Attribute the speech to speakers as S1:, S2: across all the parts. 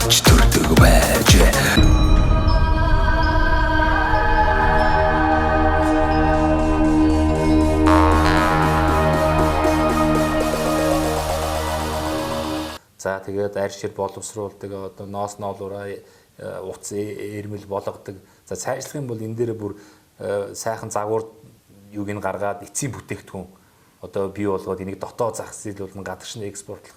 S1: гэж төрдөг байжээ.
S2: За тэгээд арь шир боловсруулдаг, одоо ноос ноолуураа утас эрмэл болгодог. За цаашлах юм бол энэ дээр бүр сайхан загвар юуг нь гаргаад эцсийн бүтээгдэхүүн одоо бий болгоод энийг дотоод зах зээл болон гадагш нь экспортлох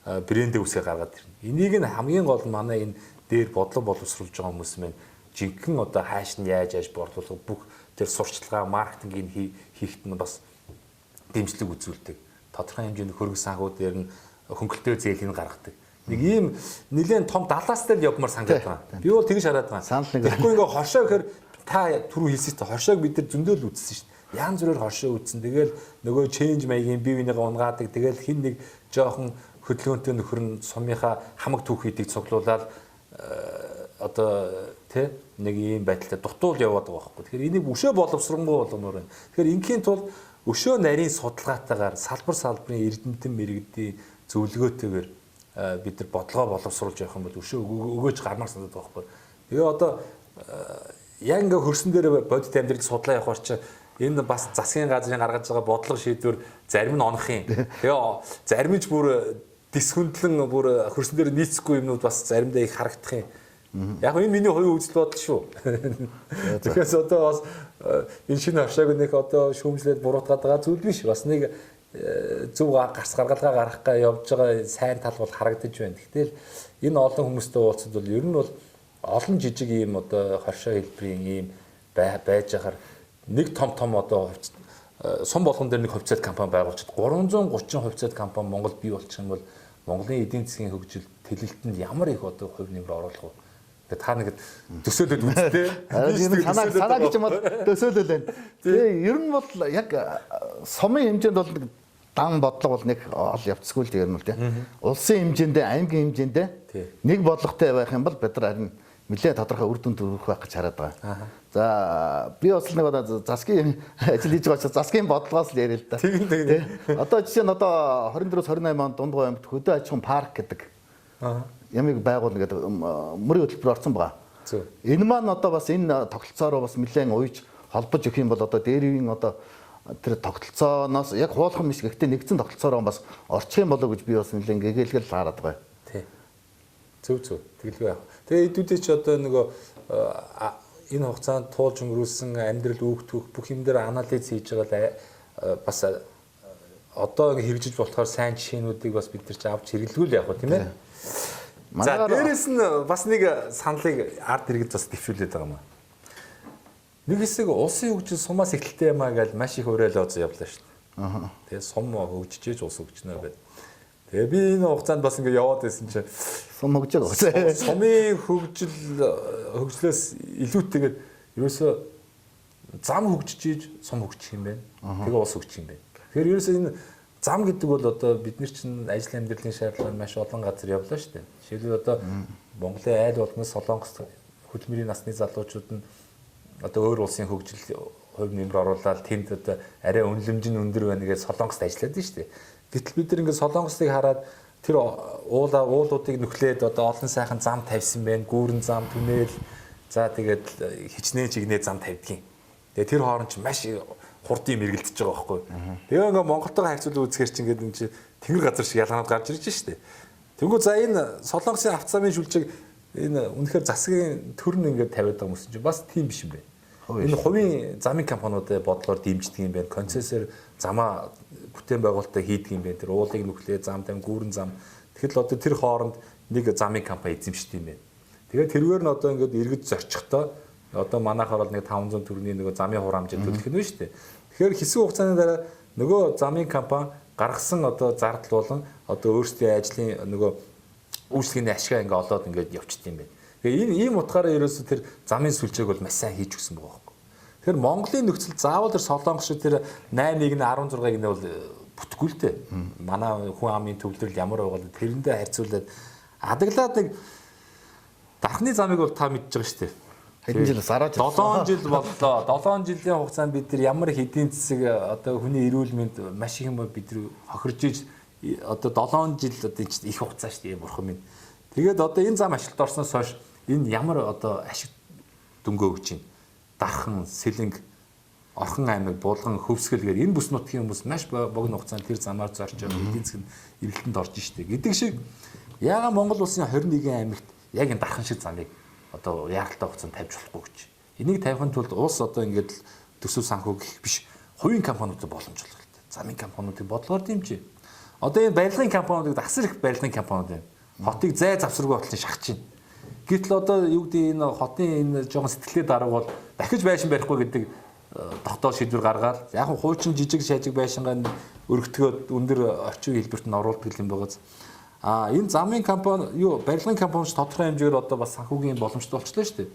S2: брэндээ үсгээ гаргаад ирнэ. Энийг нь хамгийн гол нь манай энэ дээр бодлого боловсруулж байгаа хүмүүс мэн жинхэнэ одоо хайш нь яаж яаж борлуулах бүх тэр сурчлагаа маркетингийг хийхэд нь бас дэмжлэг үзүүлдэг. Тодорхой хэмжээнд хөрөнгө санхүү дээр нь хөнгөлтөө зээлийг гаргадаг. Нэг ийм нэлээд том далаастай л явмаар санагдаад байгаа. Би бол тэгж хараад байгаа.
S3: Санал нэг.
S2: Тэгэхгүй ингээ хоршоо гэхээр та түрүү хэлсэн чинь хоршоог бид нар зөндөө л үзсэн шүү дээ. Янз бүрээр хоршоо үзсэн. Тэгэл нөгөө change маягийн бие бинийгээ унгаадаг. Тэгэл хин нэг жоохон хөдөлгөөнтэй нөхөр нь сумынхаа хамаг түүхийдийг цуглуулаад одоо тэ нэг ийм байдалтай дутуул яваад байгаа байхгүй. Тэгэхээр энийг өшөө боловсронгуй болгомоор байна. Тэгэхээр ингийн тулд өшөө нарийн судалгаатайгаар салбар салбарын эрдэмтэн мэрэгдийн зөвлөгөөтэйгээр бид нар бодлогоо боловсруулж явах юм бол өшөө өгөөж гармаар санагдаад байгаа байхгүй. Тэгээ одоо яг ингээ хөрсөн дээр бодит амьдрал судлаа явахаар чи энэ бас засгийн газрын гаргаж байгаа бодлого шийдвэр зарим нь онох юм. Тэгээ зарим нь ч бүр дис хөндлөн бүр хөрсөн дээр нийцэхгүй юмнууд бас заримдаа их харагдах юм. Яг энэ миний хувийн үзэл бодол шүү. Тэгэхээр одоо бас энэ шинэ хоршоог нэг одоо шүүмжлээд буруутгаад байгаа зүйл биш. Бас нэг зөв гарц гаргалгаа гаргах га явж байгаа сайн тал бол харагдаж байна. Гэтэл энэ олон хүмүүстэй уулзсад бол ер нь бол олон жижиг ийм одоо хоршоо хэлбэрийн ийм байж байхаар нэг том том одоо сум болгон дээр нэг хувьцаат компани байгуулчихад 330 хувьцаат компани Монголд бий болчих юм бол Монголын эдийн засгийн хөгжил тэлэлтэнд ямар их одоо хувь нэмэр оруулах вэ? Тэгээ та нэг төсөөлөд үзтээ.
S3: Санаа санаа гэж юм бол төсөөлөл байна. Тэгээ ер нь бол яг сумын хэмжээнд бол нэг дан бодлого бол нэг ол явцгүй л ер нь бол тий. Улсын хэмжээндээ, аймгийн хэмжээндээ нэг бодлоготой байх юм бол бид нар харин нэлээд тодорхой үр дүнд хүрэх байх гэж хараад байгаа. За би бас нэг одоо засгийн ажил хийж байгаа учраас засгийн бодлогоос л яриа л да.
S2: Тэгин тэгин.
S3: Одоо жишээ нь одоо 24-28 онд Дундгой аймагт хөдөө аж ахуйн парк гэдэг ямыг байгуулна гэдэг мөрийн хөтөлбөр орсон байгаа. Энэ маань одоо бас энэ тогтолцоороо бас нэлээд уйж холбож өгөх юм бол одоо дээр үеийн одоо тэр тогтолцооноос яг хуулах юм биш, гэхдээ нэгдсэн тогтолцоороо бас орчих юм болоо гэж би бас нэлээд гэгээлгэл хараад байгаа.
S2: Тий. Зөв зөв. Тэгэлгүй яах. Тэгээ эдүүдээ чи одоо нөгөө энэ хугацаанд туулж өнгөрүүлсэн амьдрал үүх түүх бүх юм дээр анализ хийж байгаа л бас одоо ингэ хэрэгжиж болохоор сайн жишээнүүдийг бас бид нар чи авч хэрэглэгүй л явах тийм ээ. За дээрэс нь бас нэг саналыг ард иргэд бас дэвшүүлээд байгаа юм аа. Нэг хэсэг улсын хөгжил сумаас эхэлтэй юм аа гэж маш их уриал оз явлаа шүү дээ. Тэгээ сум хөгжиж улс хөгжнө гэдэг. Тэгээ би энэ хугацаанд бас ингэ яваад байсан чинь
S3: сум хөгжөөг.
S2: Сумын хөгжил хөгжлөөс илүүтэйгээр ерөөсөө зам хөгжиж сум хөгжих юм байна. Тэгээ улс хөгжих юм байна. Тэгэхээр ерөөсөө энэ зам гэдэг бол одоо бид нар чинь ажил амьдралын шаардлага маш олон газар явлаа шүү дээ. Жишээлбэл одоо Монголын айл болгоноос Солонгос хөдөлмөрийн насны залуучууд нь одоо өөр улсын хөгжил хувь нэмэр оруулаад тэнд одоо арай үнэлэмж нь өндөр байна гэж Солонгост ажиллаад байна шүү дээ. Гэтэл бид нар ингээд Солонгосыг хараад тэр уулуудыг нүхлээд одоо олон сайхан зам тавьсан байна. Гүүрэн зам, түнэл, за тэгээд хичнээн чигнээ зам тавьдгийн. Тэгээд тэр хооронд ч маш хурдан юм эргэлдэж байгаа байхгүй. Тэгээ ингээ Монголтойгоо харьцуулан үзэхэр чинь ингээд энэ чинь тэнгэр газар шиг ялгаанууд гарч ирж штэ. Тэнгүү за энэ Солонгосын авцаамын шүлжиг энэ үнэхээр засгийн төр нь ингээд тавиад байгаа юм чинь бас тийм биш юм байна. Энэ хувийн замын компаниудын бодлогоор дэмждэг юм байна. Концессор замаа бүтээн байгуулалтаа хийдэг юм байна. Тэр уулыг нүхлээ зам там гүүрэн зам. Тэгэхэд л одоо тэр хооронд нэг замын компани эзэмшдэг юм байна. Тэгээд тэргээр нь одоо ингээд иргэд зорчихдоо одоо манайхаар бол нэг 500 төгрөгийн нөгөө замын хураамжид төлөх нь шүү дээ. Тэгэхээр хэсэг хугацааны дараа нөгөө замын компани гаргасан одоо зардал болон одоо өөрсдийн ажлын нөгөө үйлчлэгээний ашгаа ингээ олоод ингээд явчихд юм байна. Тэгээ энэ ийм утгаараа ерөөсө тэр замын сүлжээг бол маш сайн хийж өгсөн байгаа байхгүй. Тэгэхээр Монголын нөхцөл заавал тэр Солонгос шиг тэр 8-ыг нь 16-ыг нь бол бүтэхгүй л дээ. Манай хүн амын төвлөрөл ямар байгаа л тэрэндээ харьцуулаад адаглаад нэг дархны замыг бол та мэдж байгаа шүү дээ.
S3: Хэдэн жил сараад
S2: 7 жил боллоо. 7 жилийн хугацаанд бид нар ямар их эдийн засаг одоо хүний эрүүл мэнд маш их юм бид нар хохирж иж одоо 7 жил одоо их хугацаа шүү дээ бурхан минь. Тэгээд одоо энэ зам ажилд орсноос хойш энэ ямар одоо ашиг дүнгээ өгч байна. Дархан, Сэлэнг, Орхон аймаг, Булган, Хөвсгөл гээд энэ бүс нутгийн хүмүүс маш богино хугацаанд тэр замаар зорж байгаа эдийн засгийн эргэлтэнд орж штэ. Гэдэг шиг яагаад Монгол улсын 21 аймагт яг энэ дархан шиг замыг одоо яаралтай хугацаанд тавьж болохгүй гэж. Энийг тавихын тулд улс одоо ингээд төсөв санхүү гэх биш хувийн компаниудад боломж олголт. Замын компаниудыг бодлогоор дэмжиж. Одоо энэ барилгын компаниудыг асар их барилгын компаниуд байна. Хотыг зай завсаргүй ботлон шахаж байна. Гэтэл одоо юу гэдэг энэ хотын энэ жоохон сэтгэлээ дарга бол дахиж байшин барихгүй гэдэг тогтоол шийдвэр гаргаад яг хуучин жижиг шажиг байшингаа өргөтгөөд өндөр орчин хэлбэрт нь оруулдаг юм байгааз. А энэ замын компани юу барилгын компани ч тодорхой хэмжээгээр одоо бас санхүүгийн боломжтой болчлоо шүү дээ.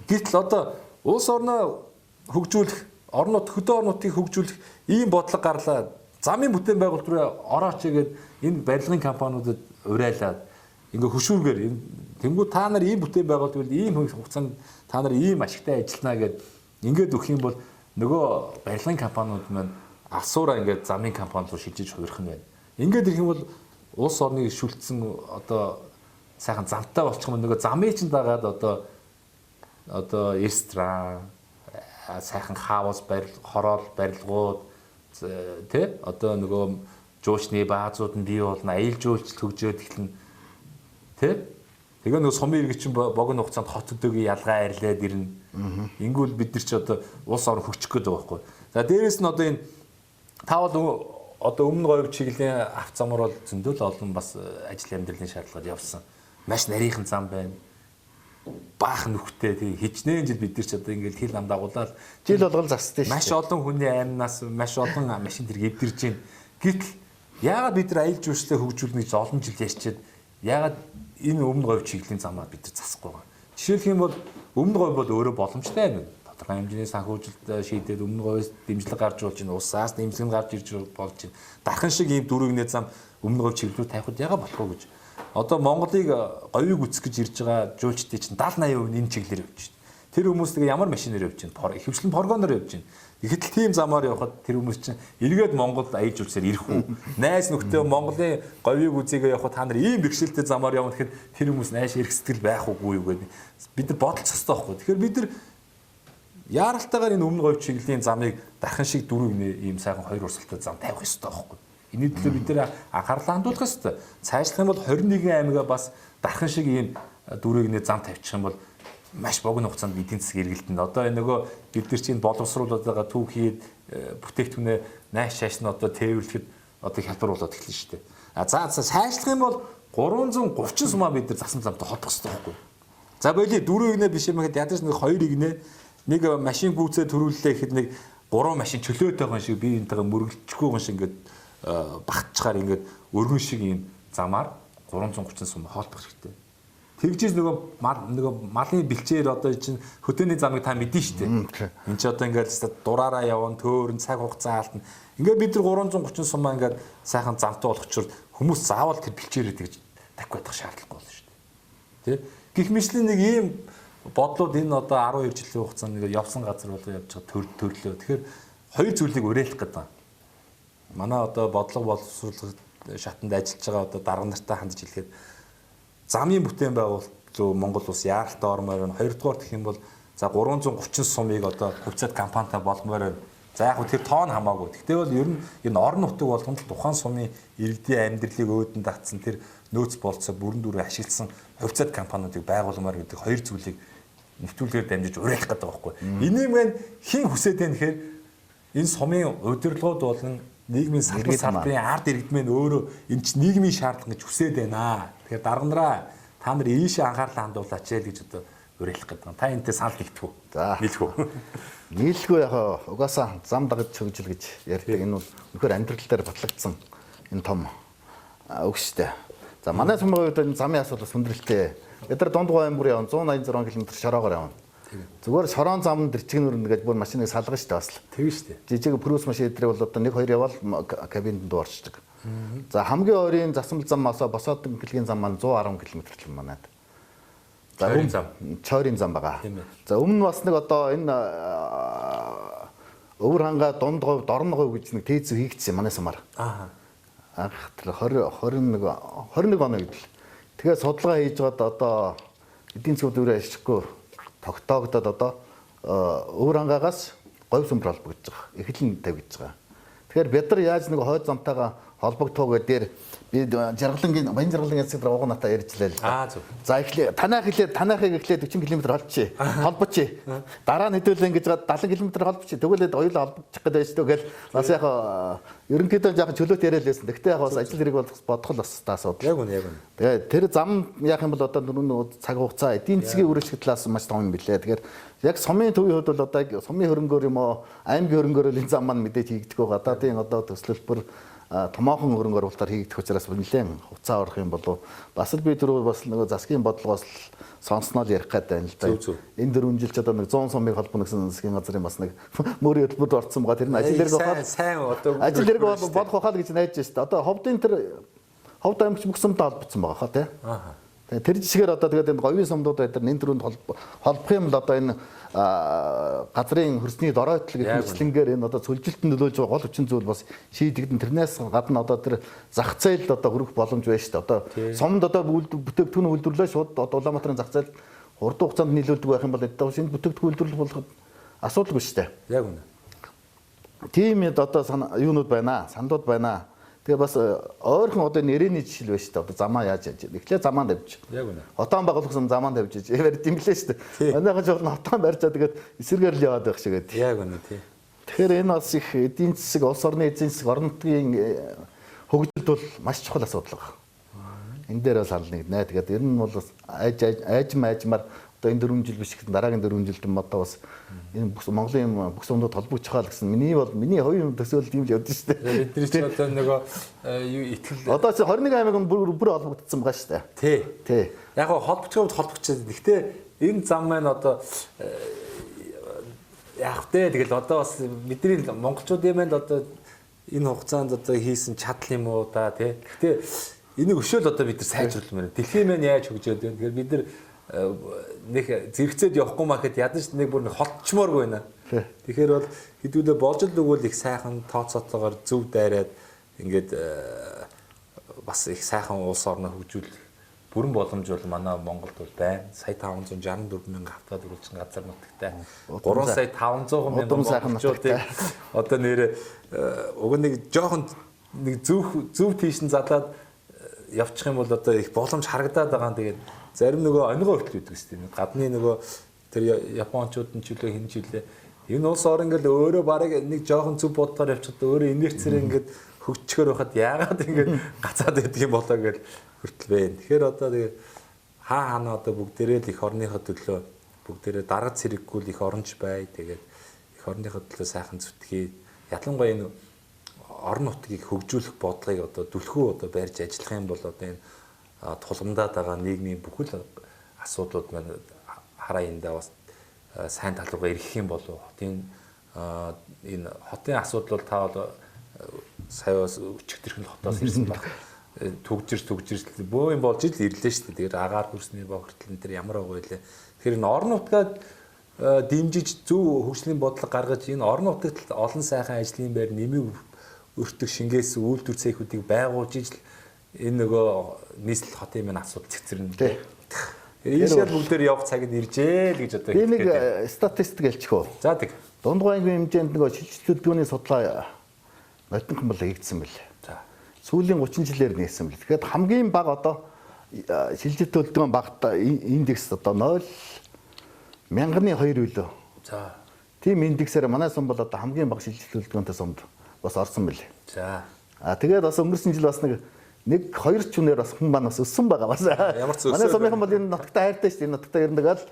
S2: Гэтэл одоо улс орноо хөгжүүлэх, орон нутг хөдөө орон нутгийг хөгжүүлэх ийм бодлого гарлаа. Замын бүтээн байгуулалт руу орооч гээд энэ барилгын компаниудад уриалаад ингээ хөшүүргээр тэнгуү та нар ийм бүтээн байгуулалт гэвэл ийм хугацаанд та нар ийм ашигтай ажиллана гэд ингээд өгөх юм бол нөгөө барилгын компаниуд маань асуураа ингээд замын компани руу шилжиж хувирах нь байна. Ингээд ирэх юм бол улс орныг шүлтсэн одоо сайхан замтай болчих юм нөгөө замыг чинь дагаад одоо ресторан сайхан хаус барил хороол барилгууд тий одоо нөгөө жуучны баазууд нь бий болно, аялал жуулчлалт хөгжөөд эхэлнэ тий. Тэгээ нөгөө сумын иргэд чинь богино хугацаанд хот өдөөгийн ялгаа арилаад ирнэ. Ингүүл бид нар чи одоо улс орон хөгжих гээд байгаа байхгүй. За дээрэс нь одоо энэ та бол одоо өмнө говь чиглэлийн авто замаар бол зөндөл олон бас ажил амьдралын шаардлагаар явсан. Маш нарийнхан зам байна. Баахан нүхтэй тий хичнээн жил бид нар ч одоо ингээл хил ам дагуулаад
S3: жил болгол засдаг шүү.
S2: Маш олон хүний амнаас маш олон машин тэрэг эвдэрж байна. Гэтэл яагаад бид нар аялал жуулчлалаа хөгжүүлнэ гэж олон жил ярьчихэд яагаад энэ өмнө говь чиглэлийн замаар бид нар засахгүй байгаа. Жишээлх юм бол өмнө говь бол өөрөө боломжтой юм. Тодорхой хэмжээний санхүүжилт шийдээд өмнө говьос дэмжлэг гарч болж байна. Улсаас дэмжлэг гарч ирж болж байна. Дархан шиг ийм дөрвөгний зам өмнө говь чиглэлүүд тавихад яагаад болохгүй гэж. Одоо Монголыг говийг үсэх гэж ирж байгаа жуулчдын чинь 70 80% энэ чиглэлээр явж байна. Тэр хүмүүс тэгээ ямар машинаар явж байна? Ихэвчлэн форгоноор явж байна. Тэгэхэд тийм замаар явхад тэр хүмүүс чинь эргээд Монголд аялал жуулчлалаар ирэх үү? Найз нөхдөд Монголын говийг үзээгээ явхад та нар ийм бэрхшээлтэй замаар явна гэхэд тэр хүмүүс нааш ирэх сэтгэл байх уугүй юу гэдэг. Бид нар бодолцох хэрэгтэй байхгүй. Тэгэхээр бид нар яаралтайгаар энэ өмнө говь чиглэлийн замыг дархан шиг дөрөв ийм сайхан хоёр урсгалтай зам тавих хэрэгтэй байхгүй. Энэний төлөө бид нар анхаарлаа хандуулах хэрэгтэй. Цаашлах юм бол 21 аймгаа бас дархан шиг ийм дөрвөгний зам тавьчих юм бол маш богино хугацаанд эдийн засаг эргэлтэнэ. Одоо энэ нөгөө бид нар чинь боловсруулаад байгаа түүхийд бүтээгдэхүүнээ нааш шааш нь одоо тээвэрлэхэд одоо хялбар болоод эхэлнэ шүү дээ. А за сайжлах юм бол 330 сумаа бид нар засан замтай холбох хэрэгтэй байхгүй. За боли дөрөв игнэ биш юм гэхэд ядаж нэг хоёр игнэ нэг машин гүйцээ төрүүллээ гэхэд нэг гурван машин чөлөөтэй байгаа шиг бие биентэйгээ мөргөлчихгүй байгаа шиг ингээд багтчихаар ингээд өргөн шиг ийм замаар 330 сум холбох хэрэгтэй. Тэгжээс нөгөө малын бэлчээр одоо чинь хөтөөний замыг та мэдэн штэ. Энд чи одоо ингээд дураараа явна, төөрн цаг хугацаа алдна. Ингээд бид нар 330 сумаа ингээд сайхан замтай болгочвол хүмүүс заавал тэр бэлчээрээ тэгж тавих байх шаардлагагүй болно штэ. Тэ? Гэх мэтлэн нэг ийм бодлууд энэ одоо 12 жилийн хугацаанд ингээд явсан газар болоо явж байгаа төрлөө. Тэгэхээр хоёр зүйлийг уриалах гэдэг. Манай одоо бодлого боловсруулах шатанд ажиллаж байгаа одоо дарга нартай хандж хэлэхэд замын бүтээн байгуулалт руу Монгол улс яаралтай ормоор байна. Хоёрдугаар гэх юм бол за 330 сумыг одоо хувьцаат компанитай болмоор байна. За яг хөө тэр тоон хамаагүй. Тэгтээ бол ер нь энэ орон нутаг болгонд л тухайн сумын иргэдийн амьдралыг өөдөн татсан тэр нөөц болцоо бүрэн дүрээ ашигласан хувьцаат компаниудыг байгуулмаар гэдэг хоёр зүйлийг нэвтрүүлгээр дамжиж уриалах гэдэг байгаа байхгүй. Энийг мэн хэн хүсээд байна гэхээр энэ сумын удирдлагууд болон нийгмийн салбар салбарын ард иргэд мэн өөрөө энэ чинь нийгмийн шаардлага гэж хүсээд байна. Тэгэхээр дарга нараа та нар ийшээ анхаарлаа хандуулаач л гэж одоо уриалах гэдэг. Та энэтэй санал нэгтгэв үү?
S3: За.
S2: Нийлэх үү?
S3: Нийлэхгүй яг угаасаа зам дагаж хөгжил гэж ярьдаг. Энэ бол үнэхээр амьдрал дээр батлагдсан энэ том үг шүү дээ. За манай сумын хувьд энэ замын асуудал хүндрэлтэй. Бид нар дунд говийн бүр явна 186 км шороогоор явна. Зүгээр шороон зам дэрчгэнүр нэгээд бүр машиныг салгана шүү дээ бас л.
S2: Тэгэн шүү дээ.
S3: Жижиг Прус машин эдрийг бол одоо 1 2 явбал кабинд дуурчдаг. За хамгийн ойрын засмал зам асаа босоод гэлгийн зам маань 110 км л манайд. За
S2: Чойрын зам.
S3: Чойрын зам байгаа. За өмнө бас нэг одоо энэ өвөр хангаа дунд говь, дорн говь гэж нэг тээцүү хийгдсэн манай сумаар.
S2: Аа.
S3: Анх тэр 20 21 21 оны үед л Тэгээ судалгаа хийж байгаад одоо эдийн засгийн төврөө ашиглахгүй тогтоогдоод одоо өвөр ангаагаас говь сүмбэр холбогдож байгаа. Эхлэн тавигдж байгаа. Тэгэхээр бид нар яаж нэг хойд замтайгаа холбогдох вэ дээр би жаргалангийн Баян жаргалангийн засаг дээр уг натаа ярьж лээ л.
S2: Аа зөв.
S3: За эхлээ танайх эхлээ танайхыг эхлээ 40 км холбочих. Холбочих. Дараа нь хэдүүлээ ингэж 70 км холбочих. Тэгвэл хоёулаа холбогдчих гэдэг байж төө гэл бас яг ерөнхийдөө жаахан чөлөөт яриа л байсан. Гэхдээ яг бас ажил хэрэг болох бодох л бас та асуудал.
S2: Яг үнэ яг үнэ.
S3: Тэгээ тэр зам яах юм бол одоо түрүүний цаг хугацаа эдийн засгийн үр ашиг талаас маш том юм билээ. Тэгэхээр яг сумын төвийн хувьд бол одоо сумын хөрөнгөөр юм уу аймгийн хөрөнгөөр л энэ зам маань мэдээж хийгдэх байгаа. Гадаадын одоо төслөлбөр томоохон хөрөнгө оруулалтаар хийгдэх учраас нэлээд хугацаа орох юм болов. Бас л би түрүү бас нөгөө засгийн бодлогоос сонсноо л ярих гээд байна л да. Энэ 4 жил ч одоо нэг 100 сумыг холбоно гэсэн засгийн газрын бас нэг мөрийн хөтөлбөрт орцсон байгаа. Тэр нь ажил хэрэг
S2: байхад сайн одоо
S3: ажил хэрэг болох байхаа л гэж найдаж байна шүү дээ. Одоо ховдын тэр ховд аймагч бүх сумдаа холбогдсон байгаа хаа тий.
S2: Аа.
S3: Тэр жишгээр одоо тэгээд энэ говийн сумдууд дээр энэ дөрөнд холбох юм л одоо энэ газрын хөрсний дороотлог гэх мэтлэнгээр энэ одоо цөлжилтөнд нөлөөлж байгаа гол хүчин зүйл бас шийдэгдэн. Тэрнээс гадна одоо тэр зах зээлд одоо хүрэх боломж байна шүү дээ. Одоо сумд одоо бүтээгдэхүүн үйлдвэрлээ шууд одоо Улаанбаатарын зах зээл хурдан хугацаанд нийлүүлдэг байх юм бол одоо шинэ бүтээгдэхүүн үйлдвэрлэх болоход асуудалгүй шүү дээ.
S2: Яг үнэ.
S3: Тийм одоо юунууд байна, саналууд байна. Тэгээ бас ойрхон одоо нэрээний жишэл байна шүү дээ. Одоо замаа яаж яаж. Эхлээ замаа тавьж.
S2: Яг үнэ.
S3: Хотоон байгуулсан замаа тавьж барьд юм лээ шүү дээ. Манайхан ч бол хотоон барьчаа тэгээд эсэргээр л яваад байх шиг байд.
S2: Яг үнэ тий.
S3: Тэгэхээр энэ бас их эдийн засаг, улс орны эдийн засаг, орон нутгийн хөгжилд бол маш чухал асуудал байна. Энэ дээр бас санал нэгднэ. Тэгээд ер нь бол бас айжмаар одоо энэ 4 жил биш гэсэн дараагийн 4 жилд юм одоо бас энэ бүх Монголын бүх сумдууд холбогдчих хаа л гэсэн миний бол миний хувийн төсөөлөл юм л явдсан шүү
S2: дээ. Бид нар ч одоо нөгөө юу итгэл
S3: одоо чи 21 аймаг бүр бүр холбогдсон байгаа шүү дээ.
S2: Тий.
S3: Тий.
S2: Яг гоо холбогдох холбогдчихсон. Гэхдээ энэ зам маань одоо яах вэ? Тэгэл одоо бас бидний монголчуудын маань одоо энэ хугацаанд одоо хийсэн чадал юм уу да тий. Гэхдээ энийг өшөөл одоо бид нар сайжруулмаар. Дэлхийн маань яаж хөгжөөд байна? Тэгэхээр бид нар нэг зэрэгцээд явахгүй маа гэхэд ядаж нэг бүр нэг холтчмооргүй байна. Тэгэхээр бол хэдүүлээ болж л өгвөл их сайхан тооцоотойгоор зөв дайраад ингээд бас их сайхан улс орноо хөгжүүлэх бүрэн боломж бол манай Монголд бол байна. Сая 564 мянган автаад үргэлжин газар нутагтай. 3 сая 500 мянган монголчуудыг одоо нэр уг нэг жоохон нэг зөв тийш нь залаад явчих юм бол одоо их боломж харагдаад байгаа юм. Тэгээд зарим нөгөө онигоо хүртэл үүдэг шүү дээ. Гадны нөгөө тэр японочууд нь ч үлээ хин ч үлээ энэ улс орн ингээл өөрөө барыг нэг жоохон зөв бодлогоор явчихад өөрөө инерцээр ингээд хөгжчихөр байхад яагаад ингээд гацаад байдаг юм болоо гэж хүртэл байна. Тэгэхээр одоо тэгээд хаа хаана одоо бүгдээрээ л эх орныхоо төлөө бүгдээрээ дарга цэрэггүй л эх оронч бай. Тэгээд эх орныхоо төлөө сайхан зүтгэе. Ялангуяа энэ орон нутгийг хөгжүүлэх бодлогыг одоо түлхүү одоо барьж ажиллах юм бол одоо энэ тулгамдаад байгаа нийгмийн бүхэл асуудлууд маань хараа эндээ бас сайн тал руугаа эргэх юм болов. Хотын энэ хотын асуудал бол та бол сая бас өчигдөрхөн хотоос ирсэн баг. Түгжирч бөө юм болж ил ирлээ шүү дээ. Тэгэхээр агаар хөрсний бохирдол энэ төр ямар байгаа вэ? Тэгэхээр энэ орон нутгаа дэмжиж зөв хөгжлийн бодлого гаргаж энэ орон нутагт олон сайхан ажлын байр нэмийг өртөг шингээсэн үйлдвэр цехүүдийг байгуулж ижил энэ нөгөө нийслэл хотын минь асуудал цэгцэрнэ. Ийшээ бүгдээр явах цаг нь иржээ л гэж одоо
S3: хэлэх. Би нэг статистик хэлчих үү.
S2: За тэг.
S3: Дундгой аймгийн хэмжээнд нөгөө шилжилт төлөвлөгөөний судалгаа нотинхон бол хийгдсэн мэл.
S2: За.
S3: Сүүлийн 30 жилээр нээсэн мэл. Тэгэхээр хамгийн бага одоо шилжилт төлөвлөгөөн багт индекс одоо 0.1002 үлээ.
S2: За.
S3: Тийм индексээр манай сум бол одоо хамгийн бага шилжилт төлөвлөгөөнтэй сумд бас орсон мэл.
S2: За.
S3: А тэгээд бас өнгөрсөн жил бас нэг хоёр чүнээр бас хүн маань бас өссөн байгаа бас.
S2: Ямар ч
S3: өссөн. Манай сумынхан бол энэ нутагта хайртай шүү дээ. Энэ нутагта ер нь тэгэл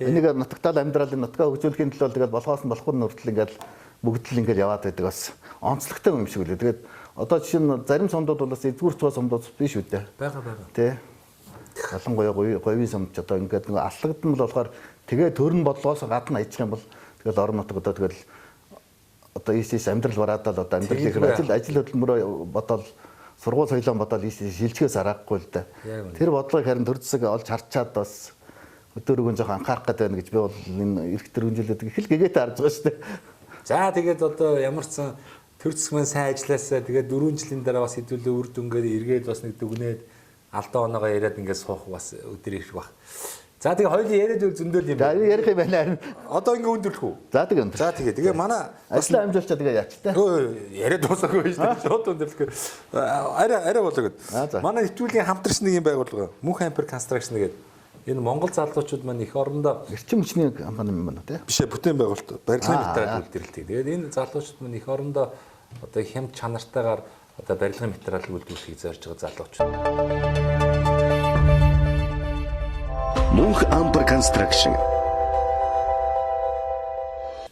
S3: энийг нутагтаа л амьдрал энэ нутгаа хөгжүүлэхийн төлөө тэгэл болохоос нь болохгүй нь хүртэл ингээл бүгд л ингээл яваад байдаг бас онцлогтой юм шиг үлээ. Тэгээд одоо жишээ нь зарим сумдууд бол бас эзгүрч байгаа сумдууд биш үү дээ.
S2: Бага.
S3: Тэ. Ялангуяа говийн сумд ч одоо ингээд нэг аллагдан бол болохоор тэгээ төрн бодлогоос гадна ажиллах юм бол тэгэл орон нутаг одоо тэгэл одоо ийшээс амьдрал бараадал одоо амьдрал их ажил хөдөлмөрөө бодоол сургууль соёлоо бодоол ийшээ шилжихээс аргагүй л да. Тэр бодлогыг харин төр засаг олж харчаад бас өдөр өгөн жоохон анхаарах гэдэг байна гэж би бол энэ эрх 4 жилүүд их л гэгээтэй харж байгаа шүү дээ.
S2: За тэгээд одоо ямар ч сан төр засаг маань сайн ажилласаа тэгээд 4 жилийн дараа бас хэдүүлээ үр дүнгээр эргээд бас нэг дүгнээд Алдаа оноогоо яриад ингээд суух бас өдөр ирэх бах. За тэгээ хоёулын яриад үл зөндөл юм.
S3: За ярих юм байна.
S2: Одоо ингээ өндөрлөх үү?
S3: За тэгээ өндөр.
S2: За тэгээ. Тэгээ манай
S3: ажлаа амжуулчаа тэгээ яач та.
S2: Яриад дуусаагүй шүү дээ. Шууд өндөрлөх. Арай арай болоо гэд. Манай нэвтрүүлгийн хамтарч нэг юм байгууллага. Мөнх Ампер Construction гэдэг. Энэ Монгол залуучууд маань эх орондоо
S3: эрчим хүчний компани юм байна тий.
S2: Биш ээ, бүтээн байгуулалт, барилгын материал үйлдвэрлэдэг. Тэгээд энэ залуучууд маань эх орондоо одоо хямд чанартайгаар одоо барилгын материал үйлдвэрлэхийг зорж байгаа залуучууд.
S1: Мөнх Ампер Construction.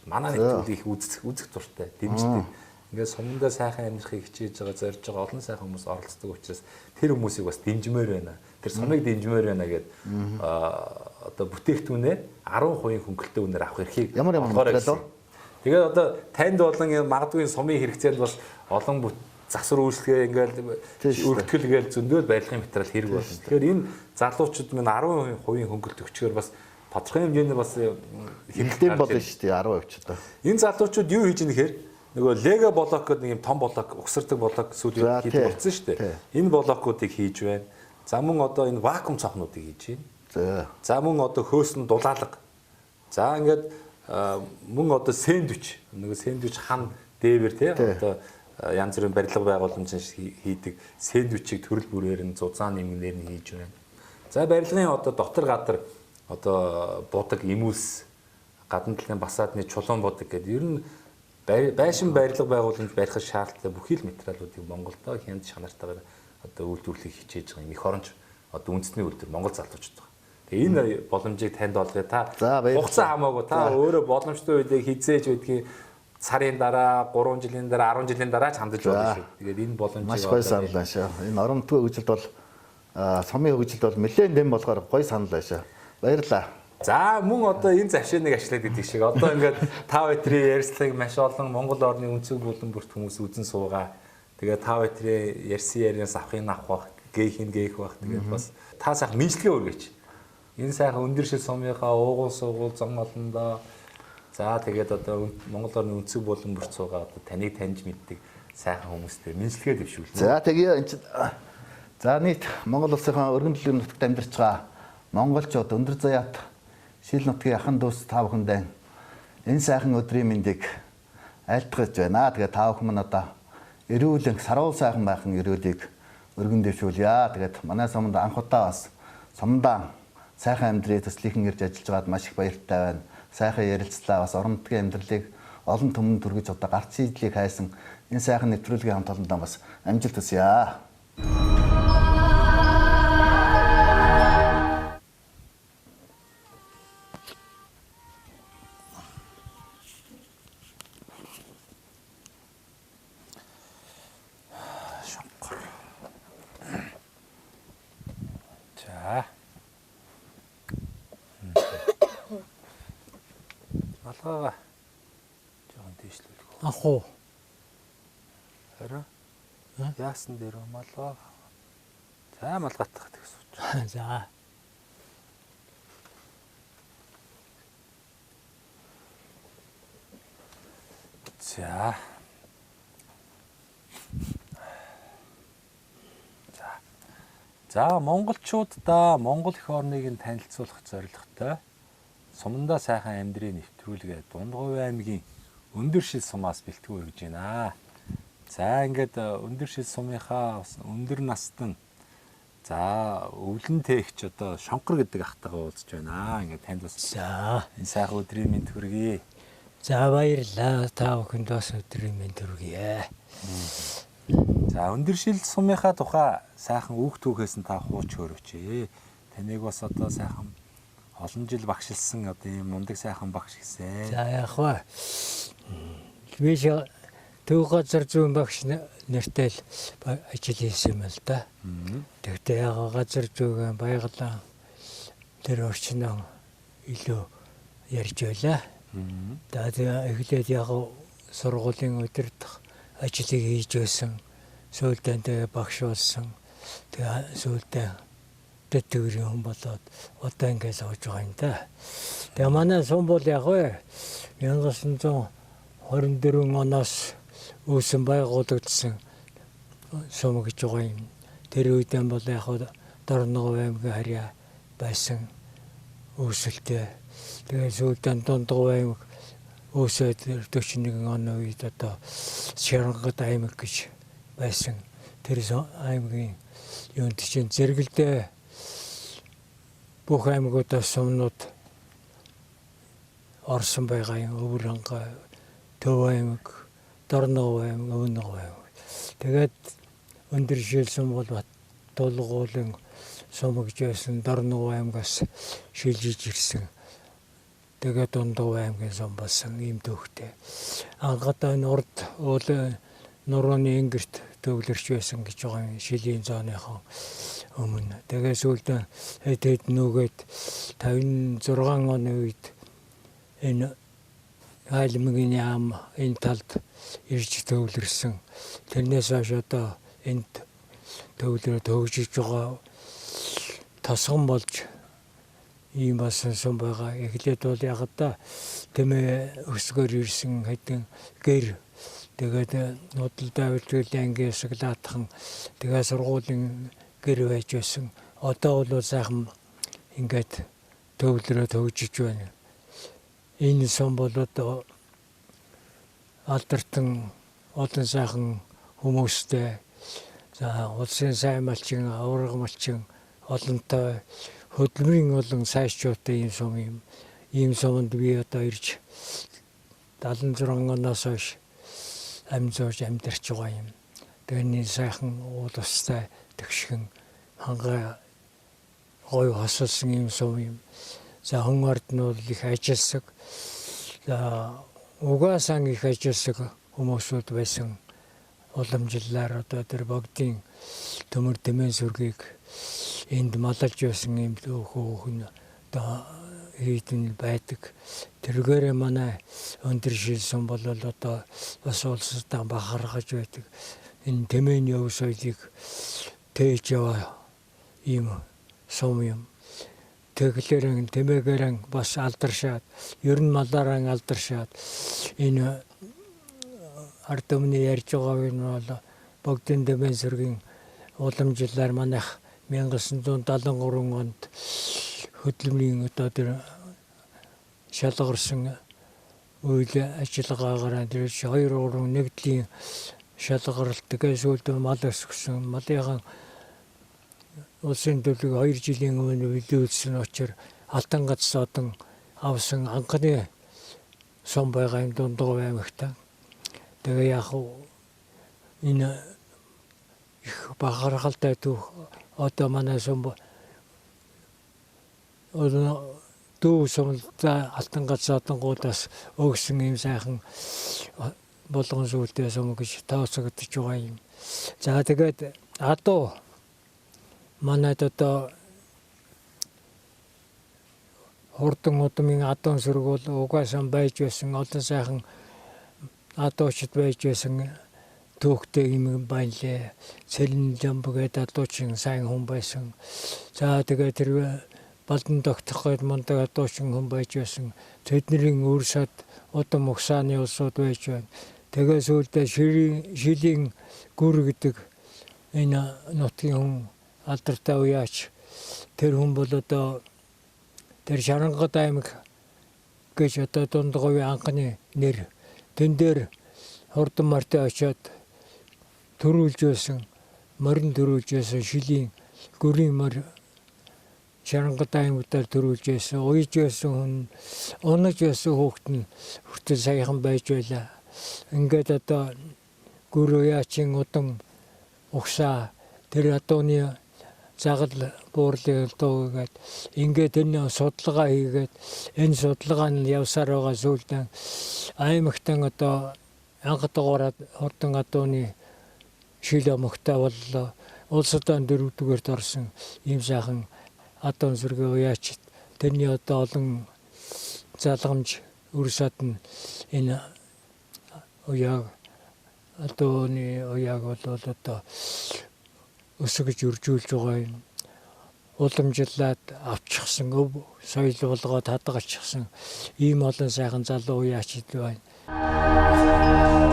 S2: Манай нэвтрүүлгийг их үзэх дуртай, дэмждэг. Ингээд сумандаа сайхан амьдрахыг хичээж байгаа, зорж байгаа олон сайхан хүмүүс оролцдог учраас тэр хүмүүсийг бас дэмжмээр байна. Тэр сумыг дэмжмээр байна гэд одоо бүтээгдэхүүнээ 10% хөнгөлөлттэй үнээр авах эрхийг
S3: ямар ямар материал вэ?
S2: Тэгээд одоо танд болон магадгүй сумын хэрэгцээнд бас олон засвар үйлчлэгээ ингээд өргөтгөл гээл зөндөөл барилгын материал хэрэг болно. Тэгэхээр энэ залуучууд минь 10% хөнгөлөлт өгчөөр бас тодорхой хэмжээний бас
S3: хэмнэлтэн болно шүү дээ 10% ч одоо.
S2: Энэ залуучууд юу хийж нэхэр нөгөө лего блок гэдэг нэг юм том блок, угсардаг блок сүүлийн хийдэг болсон шүү дээ. Энэ блокуудыг хийж байна. За мөн одоо энэ вакуум цонхнуудыг хийж байна. За мөн одоо хөөсөн дулаалга. За ингээд мөн одоо сэндвич, нөгөө сэндвич хан дээвэр тий одоо янз бүрийн барилга байгууламж хийдэг сэндвичийг төрөл бүрээр нь зузаан нэмгнээр нь хийж байна. За барилгын одоо дотор гадар одоо будаг, эмүүлс, гадна талын басаадны чулуун будаг гэдэг ер нь байшин барилга байгууламж барихад шаардлагатай бүхий л материалуудыг Монголдо хямд чанартайгаар одоо үйлдвэрлэхийг хичээж байгаа юм. Эх оронч одоо үндэсний үйлдвэр Монгол залуучууд байгаа. Тэгээ энэ боломжийг танд олгоё. Та хугацаа хамаагүй та өөрөө боломжтой үедээ хизээж байдгийг сарын дараа, 3 жилийн дараа, 10 жилийн дараа ч хандаж болно шүү. Тэгээд энэ боломжийг
S3: маш гоё санал байна шүү. Энэ орон нутгийн хөгжилд бол сумын хөгжилд бол нэлээд дэм болохоор гоё санал байна шүү. Баярлалаа.
S2: За мөн одоо энэ завшааныг ашиглаад гэдэг шиг одоо ингээд та бүхэн ярьцлагыг маш олон Монгол орны өнцөг булан бүрт хүмүүс үзэн суугаа. Тэгээ та бүхэн ярьсан ярианаас авахын авах бах, гээхийн гээх бах. Тэгээд бас та сайхан мэдлэгээ өргөж. Энэ сайхан өндөр шил сумынхаа уугуул суугуул зам олондоо. За тэгээд одоо Монгол орны өнцөг булан бүрт суугаа одоо таныг таньж мэддэг сайхан хүмүүстэй мэдлэгээ дэвшүүлнэ.
S3: За тэгээ энэ чинь за нийт Монгол улсынхаа өргөн дэлгэрийн нутагт амьдарч байгаа монголчууд өндөр заяат шил нутгийн ахан дүүс та бүхэндээ энэ сайхан өдрийн мэндийг айлтгаж байна. Тэгээ та бүхэн мань одоо эрүүлэн саруул сайхан байхын эрүүлийг өргөн дэвшүүлье. Тэгээд манай суманд анх удаа бас сумдаа сайхан амьдралын төслийнхэн ирж ажиллаж байгаад маш их баяртай байна. Сайхан ярилцлаа, бас орон нутгийн амьдралыг олон түмэнд хүргэж одоо гарц шийдлийг хайсан энэ сайхан нэвтрүүлгийн хамт олондоо бас амжилт хүсье.
S2: За. Малгайгаа жоохон дээшлүүлэх.
S4: Ах уу.
S2: Харин яасан дээр малгай. За малгайтах тэг сууч.
S4: За.
S2: За. За монголчууддаа Монгол эх орныг нь танилцуулах зорилготой сумандаа сайхан амьдрын нэвтрүүлгээ Дундговь аймгийн өндөр шил сумаас бэлтгэв өргөж байна. За ингээд өндөр шил сумынхаа өндөр настан за өвлөн тээгч одоо Шонхор гэдэг ахтайгаа уулзж байна. Ингээд танд бас
S4: за
S2: энэ сайхан өдрийн мэнд хүргэе.
S4: За баярлалаа. Та бүхэнд бас өдрийн мэнд хүргэе.
S2: За өндөр шил сумынхаа тухай сайхан үг түүхээс нь та хууч хөрөөч. Таныг бас одоо сайхан олон жил багшилсан одоо ийм мундаг сайхан багш гэсэн.
S4: За яах вэ? Би төв газар зүүн багш нэртэй л ажил хийсэн юм л да. Тэгтээ яг газар зүүн баяглан тэр орчноо илүү ярьж байлаа. За тэгээ эхлээд яг сургуулийн удирдах ажлыг хийж байсан. Сүүлдээ тэгээ багш болсон. Тэгээ сүүлдээ тэтгэврийн хүн болоод одоо ингээд сууж байгаа юм да. Тэгээ манай сум бол яг вэ 1924 оноос үүсэн байгуулагдсан сум гэж байгаа юм. Тэр үед бол яг Дорногов аймгийн харьяа байсан үүсэлтэй. Тэгээ сүүлдээ Дундгов аймаг үүсээд 41 оны үед одоо Шарангат аймаг гэж байсан. Тэр аймгийн юунд чинь зэрэгэлдээ бүх аймагуудаас сумнууд орсон байгаа юм. Өвөр хангай, Төв аймаг, Дорногов аймаг, Өвнөгов аймаг. Тэгээд өндөр шилсэн бол Тулгуулын сум гэж байсан Дорногов аймагаас шилжиж ирсэн. Тэгээд Дундгов аймгийн сум болсон ийм төвхтэй. Анхадаа энэ урд уул нурууны ингэрт төвлөрч байсан гэж байгаа юм шилийн зооныхон өмнө. Тэгээ сүүлдээ хэд хэд нүгээд 56 оны үед энэ айлмгийн яам энэ талд ирж төвлөрсөн. Тэрнээс хойш одоо энд төвлөрөө төгжиж байгаа тосгон болж ийм болсон сум байгаа. Эхлээд бол яг та тэмээ өсгөр ирсэн хэдэн гэр тэгээд худалдаа үйлдвэрлэлийн ангийн хэсэг лаатхан тэгээ сургуулийн гэр байж байсан. Одоо бол сайхан ингээд төвлөрөө төгжиж байна. Энэ сум бол одоо алдартан олон сайхан хүмүүстэй за улсын сайн малчин, аварга малчин олонтой хөдөлмөрийн олон сайчуудтай ийм сум юм. Ийм суманд би одоо ирж 76 оноос хойш амь зууж амьдарч байгаа юм. Тэгээ энэ сайхан уул устай тэгшхэн хангай гоё хосолсон ийм сум юм. За хүн ард нь бол их ажилласаг. За угаасаа их ажилласаг хүмүүсүүд байсан. Уламжлалаар одоо тэр богдын төмөр дэмэн сүргийг энд малалж байсан ийм хөөхөн одоо хийдэн байдаг. Тэргээрээ манай өндөр шилсэн бол одоо бас улстай бахархаж байдаг. Энэ тэмээний өв соёлыг тээж яваа ийм сум юм. Тэглэрэн тэмээгээрэн бас алдаршаад, ер нь малаараа алдаршаад энэ ард түмний ярьж байгааг нь бол богдын дэмэн сүргийн уламжлалаар манайх 1973 онд хөдөлмөрийн одоо тэр шалгарсан үйл ажиллагаагаар тэр 2 3 нэгдлийн шалгаралт тэгээ сүүлд мал өсгсөн. Малынхан улсын төлөв 2 жилийн өмнө билүүлсэн учраас алтан гац содон авсан анхны сум байгаа юм Дундгов аймагт. Тэгээ яг энэ их бахархалтай түүх одоо манай сум дүү сумлаа алтан гац содонгуудаас өгсөн ийм сайхан болгон сүлдээ сум гэж тооцогдож байгаа юм. За тэгээд адуу манайд одоо хурдан удмын адуун сүрэг бол угаасаа байж байсан олон сайхан адуучид байж байсан түүхтэй юм байна лээ. Цэлэн лямб гэдэг адуучин сайн хүн байсан. За тэгээд тэр балдан тогтох гээд мундаг адуучин хүн байж байсан. Тэдний үрсад удам угсааны улсууд байж байна. Тэгээ сүүлдээ шилийн гүр гэдэг энэ нутгийн хүн алдартай уяач тэр хүн бол одоо тэр Шарангат аймаг гэж одоо Дундговын анхны нэр тэн дээр хурдан морьтой очиод төрүүлж байсан, морин төрүүлж байсан шилийн гүрийн морь Шарангат аймагтаар төрүүлж байсан, уяж байсан хүн, унаж байсан хүүхэд нь хүртэл саяхан байж байлаа. Ингээд одоо гүр уяачин удам угсаа тэр адууны загал буурлын дуу гээд ингээд энэ судалгаа хийгээд энэ судалгаа нь явсаар байгаа сүүлдээ аймагтан одоо анх дугаараад хурдан адууны шил омогтой боллоо. Улсад дөрөвдүгээрт орсон ийм сайхан адуун сүргээ уяач тэрний одоо олон залгамж үрсад нь энэ уяаг адууны уяаг бол одоо өсгөж өржүүлж байгаа юм. Уламжлаад авчихсан өв соёл болгоод хадгалчихсан ийм олон сайхан залуу уяачид байна.